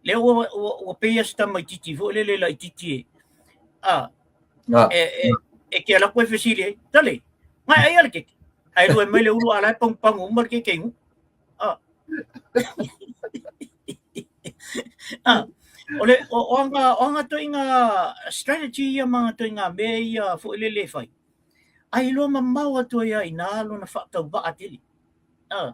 Lea ua, ua, ua pei ia se tamaitiiti foi lele laitiiti e, a, e, e, e te ala atu e fesili ai, tale, ngai ai a le keke. Ae lue mai le ulu a la e pagupagu uma le keke i nuku. A. A, o le, o, o anga, o anga toiga strategy ia ma anga toiga mea ia foi lele e fai. Ai iloa mamao atu ai lava i ina lona faatauvaa tele. A.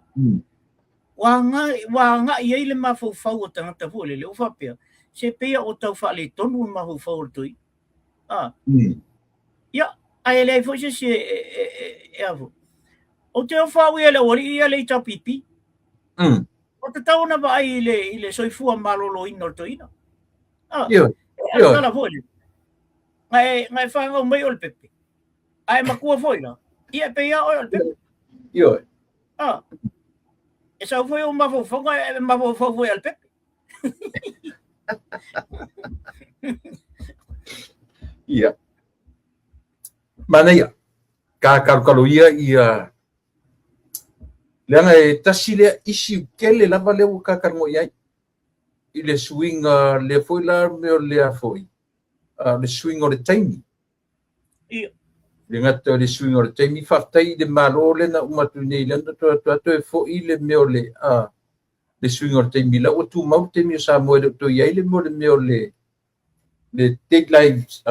Ua agai, ua agai ai le mafaufau o tagata foi lele, ua faapea, se pei ua tau faaletonu le mafaufau o le toeaina. A. Ia, ae leai foi se isi e, e, e, e, e a foi. Ou te ofa au ia i le aualii ia le HRPP. Ua tatau ona vaai i le, i le soifua maloloina o le toeaina. A. Ioe, E ioe. tala foi lele. Na e, na e fanau mai o le pepe. Ae matua foi la. Ia e pei lava oe o le pepe. Ioe. A. E sau foi ou mafaufauga e mafaufau foi a le pepe. Ia. Manaia. Ka kalokalo ia ia leaga e tasi lea issue tele lava lea ua kakalongo i ai i le suiga lea foi la mea o lea foi le suiga o le taimi. Ia. Le gata o le suiga o le taimi, faafetai i le Malo lea na uma atu nei, lea na toe atu toe foi le mea o le, le suiga o le taimi. La ua tumau le taimi o Samoa e le o toe i ai le mea o le mea o le, le daylight,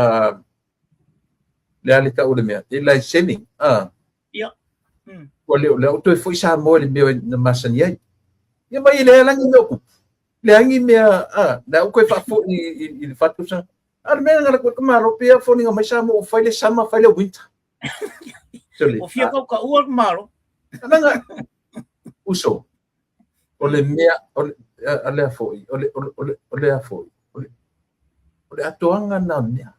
le a le tau o le mea, daylight saving. Ia. Ua le o lea ua toe foi Samoa i le mea na masani ai. Ia mai e leai ni mea o tupu. Leai ni mea, lea ua toe faafoi i le 4 tausaga. A o le mea na ka malo pea foliga mai Samoa ua fai le summer fai le winter. Sole. Ua fia kau ka ua le malo. Leaga uso o le mea o le a lea foi o le o le o lea foi o le o le atoaga na mea.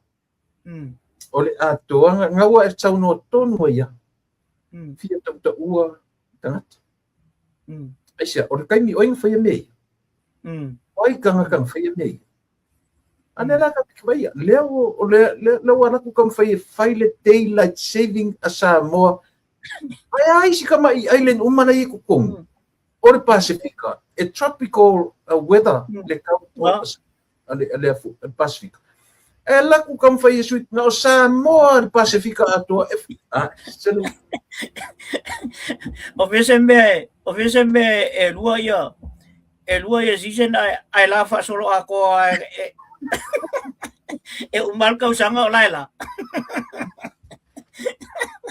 O le atoaga gaua e saunoa tonu ai ia. Fia tautaua tagata. Aisea, o le taimi o ai na faia mea ia? O ai tagata na faia mea ia? A lea la ka piki mai ia. Lea ua o lea lea ua alu atu taumafai e fai le daylight saving a Samoa. Ae a isi tama'i island uma la e i totonu o le Pasefika, e tropical weather le tau o a le a le Pasefika. E alu atu taumafai e sui na o Samoa le Pasefika atoa e a selu. O fea se mea, o fea se mea e lua ia e lua ia season ae, ae la faasolo atoa e, e, e uma le tausaga o la e la.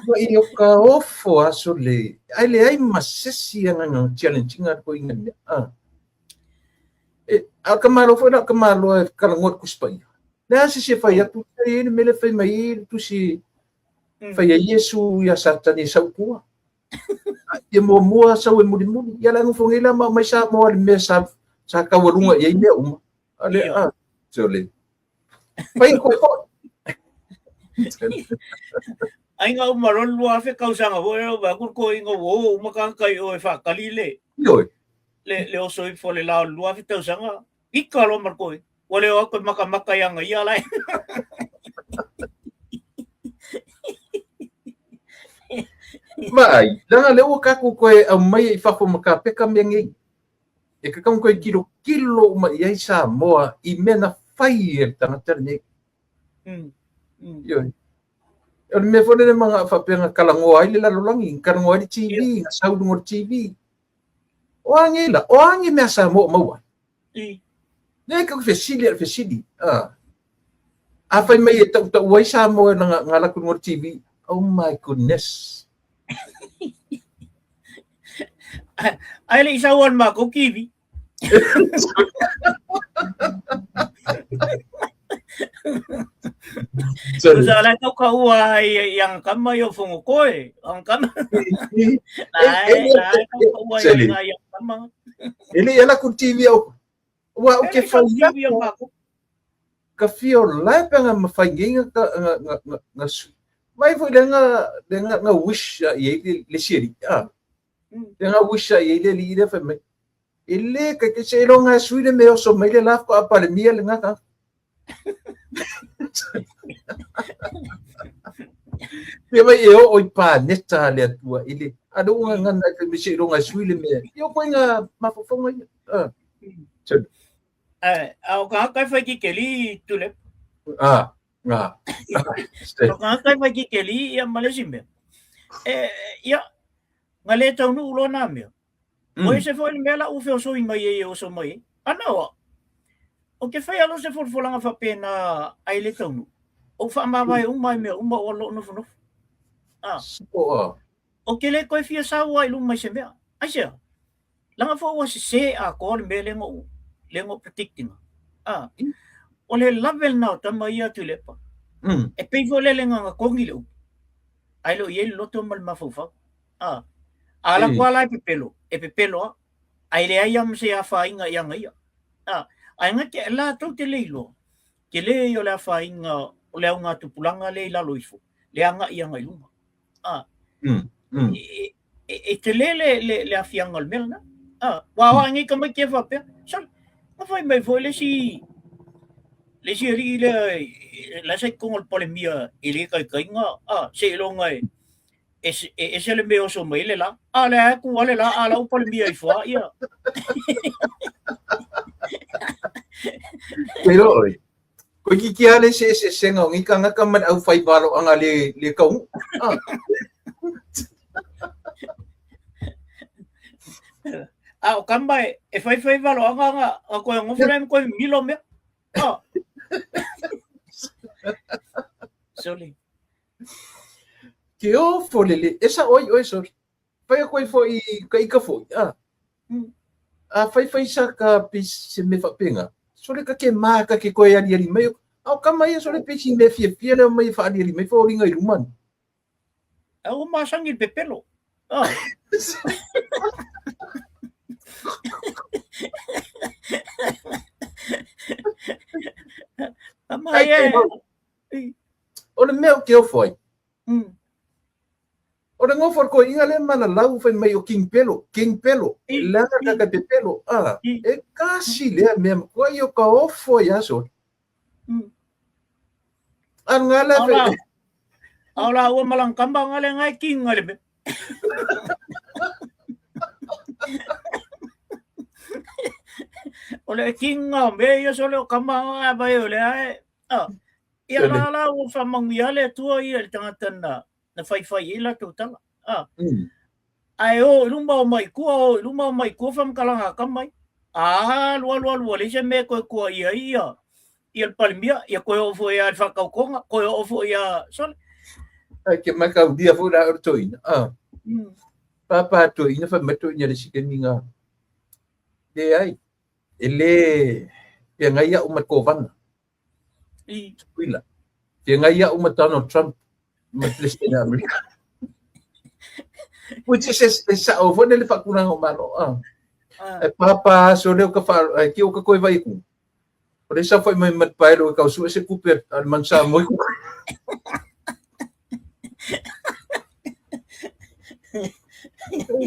Ua i o ka ofo aso le, ai leai ma se isi agaga challenge ina ko ina mea. Ah. E, a ka malo foi la ka malo e kalagoa le Tusi Paia. Le a se isi e fai atu, e i ai le mea lea e fai mai ai le tusi fai ai Iesu ia Satani e sau i tua. Ia muamua sau e mulimuli. Ia la nofo nei la ma aumai Samoa le mea sa sa taualuga i ai mea uma. A le a, sole. Fai koe foi. Ai nga uma loa le 2000 tausaga foi lea ua vaai atu le toeaina ua o uma tagata i o e faatali le Ioe. le le oso ifo o le la o le 2000 tausaga ika loa ma le toeaina. Ua le o atu e matamata i ana ia la e. Vaai, leaga lea ua tatou toe aumaia i fafo ma kapeka mea nei. E tatau ona toe tilotilo uma i ai Samoa i mea na fai e le tagata lenei. Ioe. O le mea foi lele ma faapea na talanoa ai le lalolagi, na talanoa ai le TV, na sau i luga o le TV. O a nei la? O a ni mea Samoa o maua ai? Lea e fesili a le fesili. A fai mai e tautau ai Samoa na na alu atu i luga o le TV. Oh my goodness. Ai le i sau al makou TV. Usa la tau ka ua ai i anga kama i o fongo koe. Anga kama. Ai, ai tau ka ua i anga i anga kama. E le i ala atu le TV au. Ua au ke sau fai TV a makou. Ka fia o lae pe nga mawhai ngei nga ka nga nga nga nga sui. Mai foi le nga le nga nga wish a i ai le le si alii. Ah. Le nga wish a i ai le alii lea fai mai. E le kai kai se longa e sui le mea oso mai le la faatoa Palemia le nga tagata. Pia mai e oo i paneta le Atua i le a le unga ngana e fai mai se longa e sui le mea. Ia o koe nga mafaufauga ia. Ah. A o ka kai fai ki keli tule. Ah, ah. O ka kai fai ki keli ia ma le isi mea. E, ia, nga le taunuu loa nā mea. O ese foi le mea la ua feosoi mai ai e oso mai ai. Ana oa, o ke whai alo se folafolaga faapena ai le taunuu. O whaamavae uma ai mea uma o loo nofonofo. Ah. O ke le koe fia sau ai luma i se mea. Aisea, Laga foi ua sesē atoa le mea lea na ou, lea na ou predict ina. Ah, o le lave lena o tama ia Tuilaepa. E pei foi lele na na togi le upu. Ae le o i ai le loto ma le mafaufau. Ah, a ala atu lava la e pepelo, e pepelo lava. Ae leai lava ma se afaina ia ia. Ah, ae na te, latou te le iloa, tele ia o le afaina o le augatupulaga lea i lalo ifo, le agai agai i luga. Ah, e tele le aafiaga o le mea lena. Ah, ua aoai nei tamaiti e faapea, sole, na fai mai foi le isi le isi alii lea la sa i totonu o le Palemia e le taitaiga, ah, seiloga e ese le mea e oso mai ai le la. A lea e tu lava le la, a la ua Palemia ifo lava ia. Te iloa oe, Toeitiiti lava le eseesega o nei tagata ma le aufaivaloaga le taunuu. Ah. A o kama e faifai valoaga na na koe ngofo le koe milo mea. Ah. Sorry. Ke ofo lele, e sa oi oe sorry. Fai atu ai foi ka ika foi, a. A fai fai sa ka pe se me whapenga. Sole ka ke mā ka ke koe ali ali mai. A o kama ia sole pe si me fia fia leo mai wha ali ali mai fo ringa i rumani. A o masangi le pepelo. Ah. Ama ia. O le mea o ke ofo ai. O le gofo o le koiina lea malalau fai mai o King Pelo, King Pelo, leaga ka ka pepelo, a, e kasi lea mea matua i o ka ofo ai aso. A nga la fe. A la ua malang kamba nga le ngai king nga le me. O le king nga me ia so le o kamba nga vai o le ae. A, ia la la ua whamanuia le Atua ia i le tagata na na faifai ai latou tala. A, ae o i luma o mai kua, o i luma o mai kua whamakalaga a kama ai. A, lua lua lua, leai se mea e koe kua ia ai ia, ia le Palemia, ia koe oo foi ia le whakaukonga, koe oo foi ia, sole. Ai ke mai kau dia foi la o toina. A. Papa toina fa mai toina le sikeni nga. Le ai. E le pe ngai au ma kovana. I. Tutuila. Feagai au ma Donald Trump ma President o Amerika. Which is e sao foi le faatulaga o Malo. Ah. E pāpā aso lea o ka wha, e ki o ka koe vai ku. O le sa foi mai mat paelo e kau sue se kupe a le mansa moi ku.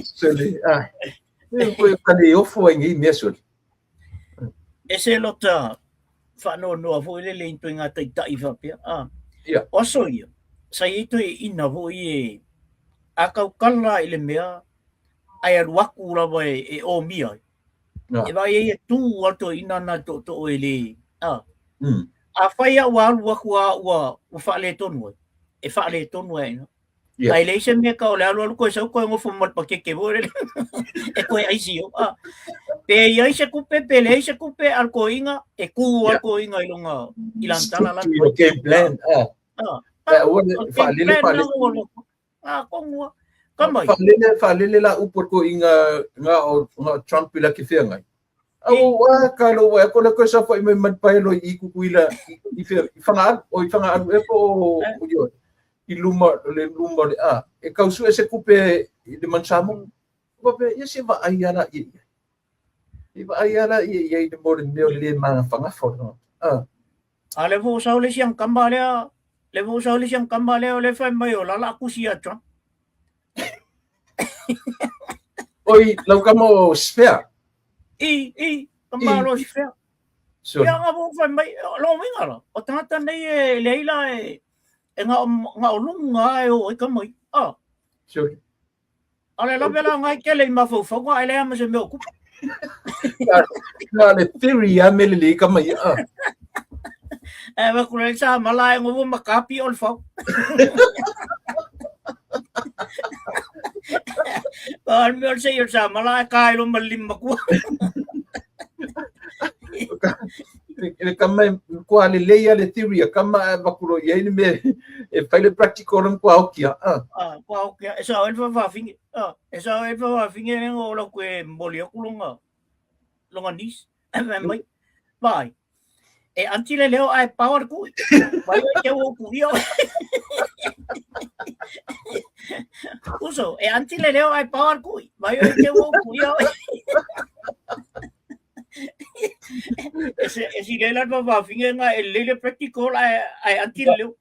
Sole, ah. E koe ka le ofo ai ngei mea sole. Ese lota whaanoanoa foi lele i toi ngā taitai whapea. Ah. Yeah. O aso ia, sa i toi ina foi e a kau kala i le mea, ai alu aku lava e o mia ai. Ah. E vai e tū a toi ina nā to to e le. Ah. A whai a ua alu aku a ua whaale tonu ai. E whaale tonu ai ina. Yeah. Ai leai se mea ka o le alualu koe sau koe ngofo ma le pakeke foi lele. E koe aisi o. Ah. Pe i ai se kupe, pe leai se kupe, a le koiga, e kū a le koiga i luga i lana tala la. Stick to your game plan. Ah. Ah. Ah, ua le O le game faalele, plan faalele. na ua loko. Ah, kongua. Ka mai. Faalele, faalele la upu a le koiga nga o nga o Trump i la ke feagai. A ua ka lo ua ko le koe sa foi mai mai paelo i Kukuila i i Whangaalu, o i Whangaalu e po o yo i luma le luma le a e kau sue se kupe i le mansamo. Ua pe ia se va ai ala i ia. I va ai ala i ia i le mo le mea le magafagafa o le tagata. A. A le fo sau le siang kamba lea, le fo sau le siang kamba lea o le fai mai o lala kusi a Trump. Oi, lau kama o Sphere. I, kama lo Sphere. Sure. Ia nga fo fai mai, lo winga la. O tangata nei e le ila e e nga nga o lunga e o e kama i. Ah. Sure. A le lawe la ngai kele i mafaufauga, e leai ma se mea o kupu. Na le theory a me le le ka mai a. E va kure sa mala e ngovo makapi o le fau. Pa me o se yo sa mala e kai lo malim makua. Le kama kua le leia le theory a kama e vakulo i ai le me e fai le practical le kua okia. Ah, kua okia. E sa o el fa finge. Ah, e sa o el fa finge le ngo lo kue moli aku longa longa nis. E mai. Vai. E anti le leo ai power ku. Vai o te o ku ia. Uso, e anti le leo ai power ku. Vai o te o ku ia. E se e si le la va finge nga e le le practical ai ai anti le leo.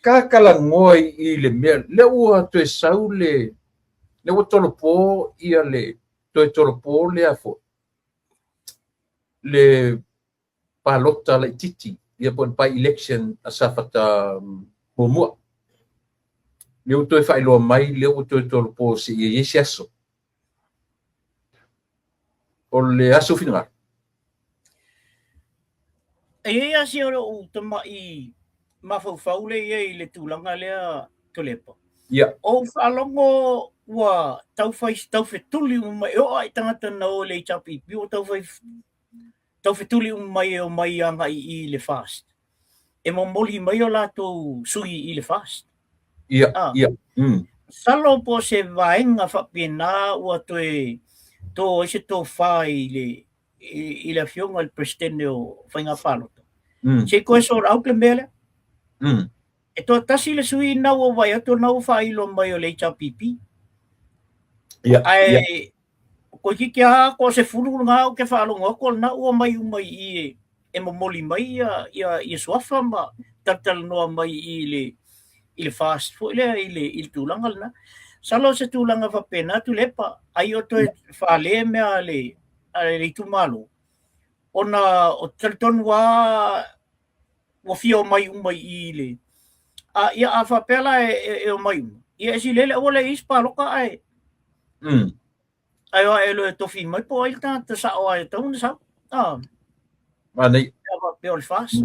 Ka kala ngoa i le mea, le ua toe sau le, le ua tolopo ia le, toe tolopo le afo, le palota laitiiti, ia po o le by-election a Safata muamua. Lea ua toe faailoa mai, lea ua toe tolopo seia i ai se aso. O le aso finagalo. E i ai lava si ou tama'i mafaufau lea i ai i le tulaga lea Tuilaepa. Ia. Ou faalogo ua taufai taufetuli uma mai, e oo lava i tagata na o i le HRPP ua taufai taufetuli uma mai e omai agai i le FAST. E momoli mai o latou sui i le FAST. Ia, ia. Masalo po o se vaega faapena ua toe to ai se tofa i le i le afioga i le Peresetene o Faiga Palota. Se i toe sort out le mea lea. E toatasi le sui na ua vaai atu na ua faailoa mai o le HRPP. Ia, Ae ia. Toeitiiti lava toa 10 lena ou te faalogo atu o lena ua omai uma i i e momoli mai ia ia ia suafa ma talatalanoa mai i le i le FAST foi lea i le i le tulaga lena. Masalo o se tulaga faapena Tuilaepa, ai o toe fale mea a le a le itumalo ona ou te talitonu lava ua fia omai uma i i le a ia a faapea la e omai uma ia e silele aua le i ai se palota ae ae o ae loa e tofi mai po o ai le tagata sao lava e tatau ona sau. Manaia. Pe a faapea o le FAST.